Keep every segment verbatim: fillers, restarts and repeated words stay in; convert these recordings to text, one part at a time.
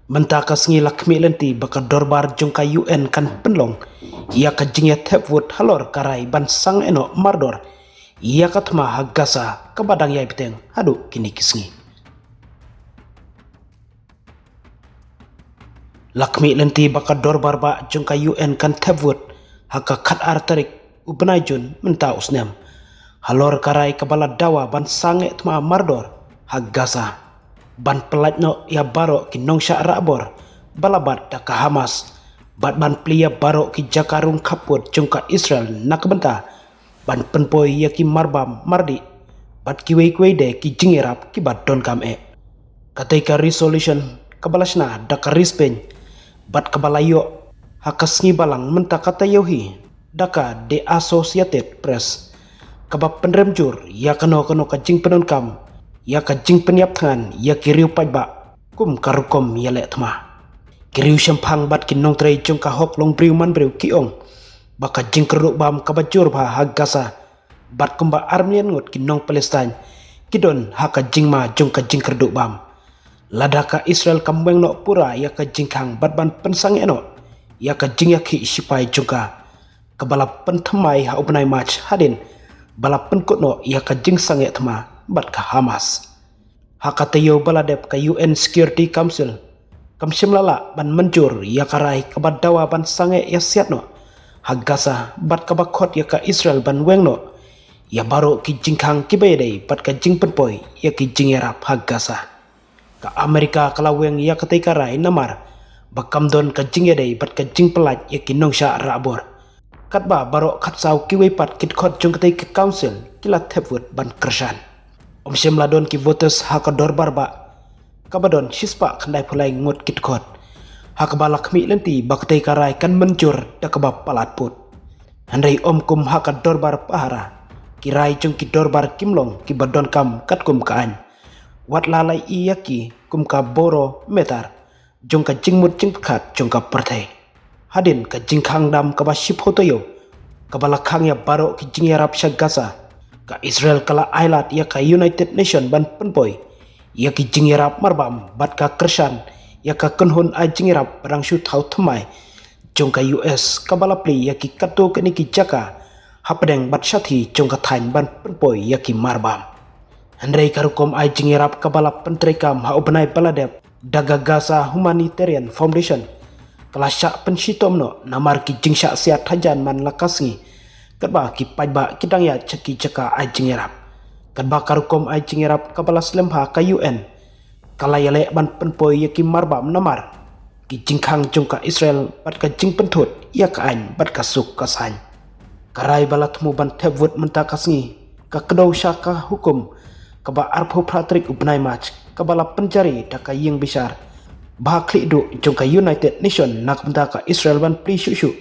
Mynta ka sngi la khmih lynti ba ka dorbar jong ka U N kan pynlong ïa ka jingïathep vote halor ka rai ban sangeh noh mardor ïa ka thma ha Gaza kaba dang ïai bteng haduh kine ki sngi. La khmih lynti ba ka dorbar bah jong ka U N kan thep vote ha ka khatar tarik u bnai Jun mynta u snem halor ka rai kaba la dawa ban sangeh thma mardor ha Gaza, ban pyllait noh ïa baroh ki nongshah rahbor ba la bat da ka Hamas, bad ban plie ïa baroh ki jaka rung khappud jong ka Israel na ka bynta ban pynpoi ïa ki marbam mardih bad kiwei kiwei de ki jingïarap kiba donkam eh. Katei ka resolution kaba la shna da ka Ri Spain bad kaba la ïoh ha ka sngi Balang mynta ka taïew hi da ka The Associated Press, kaba pynrem jur ïa kano kano ka jingpyndonkam ïa ka jingpynïap thngan ïa ki riew paidbah kum ka rukom ïaleh thma. Ki riew shemphang bad ki nongtrei jong ka hok long briew man briew ki ong ba ka jingkyrduh bam kaba jur bha ha Gaza bad kumba ar million ngut ki nong Palestine ki don ha ka jingma jong ka jingkyrduh bam, lada ka Israel kam weng noh pura ïa ka jingkhang bad ban pynsangeh noh ïa ka jingïakhih shipai jong ka, kaba la pynthymmai ha u bnai March hadien ba la pynkut noh ïa ka jingsangeh thma bad ka Hamas. Ha ka taïew ba la dep ka U N Security Council kam shym la lah ban mynjur ïa ka rai kaba dawa ban sangeh ïasiat noh ha Gaza bad kaba khot ïa ka Israel ban weng noh ïa baroh ki jingkhang kiba ïadei bad ka jingpynpoi ïa ki jingïarap ha Gaza. Ka Amerika ka la weng ïa katei ka rai namar ba kam don ka jingïadei bad ka jingpyllait ïa ki nongshah rahbor, katba baroh khatsaw kiwei pat ki dkhot jong katei ka council ki la thep vote ban kyrshan. Ym shym la don ki voters ha ka dorbar bah, kaba don shispah khyndai phew lai ngut ki dkhot, ha kaba la khmih lynti ba katei ka rai kan mynjur da kaba palat pud. Hynrei ym kum ha ka dorbar pahara, ki rai jong ki dorbar kim long kiba donkam katkum ka aiñ, wat la la ïohi ïa ki kum ka barometer jong ka jingmut jingpyrkhat jong ka pyrthei. Hadien ka jingkhang dam kaba shiphew taïew kaba la khang ïa baroh ki jingïarap sha Gaza, ka Israel ka la ailad ïa ka United Nation ban pynpoi ïa ki jingïarap marbam bad ka kyrshan ïa ka kynhun ai jingïarap ba dang shu thaw thymmai jong ka U S kaba la plie ïa ki katto katne ki jaka hapdeng bad shathie jong ka thaiñ ban pynpoi ïa ki marbam. Hynrei ka rukom ai jingïarap kaba la pyntreikam ha u bnai ba la dep da ka Gaza Humanitarian Foundation ka la shah pynshitom noh namar ki jingshah siat hajan man la ka sngi, katba ki paidbah ki dang ïaid sha ki jaka ai jingïarap. Katba ka rukom ai jingïarap kaba la slem ha ka U N ka la ïaleh ban pynpoi ïa ki marbam namar ki jingkhang jong ka Israel bad ka jingpynthut ïa ka aiñ bad ka suk ka saiñ. Ka rai ba la thmu ban thep vote mynta ka sngi ka kdew sha ka hukum kaba arphew phra tarik u bnai March kaba la pynjari da ka ïing bishar ba ha khlieh duh jong ka United Nation na ka bynta ka Israel ban plie shuh shuh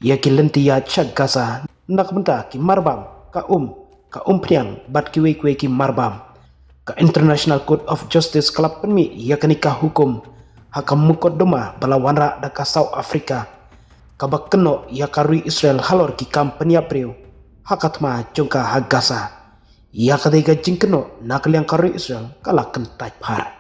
ïa ki lynti ïaid sha Gaza na ka bynta ki marbam, ka um, ka umphniang bad kiwei kiwei ki marbam. Ka International Court of Justice ka la pynmih ïa kane ka hukum ha ka mukotduma ba la wanrah da ka South Africa, kaba kynnoh ïa ka ri Israel halor ki kam pynïap briew ha ka thma jong ka ha Gaza. Ïa katei ka jingkynnoh na ka liang ka ri Israel ka la kyntait phar.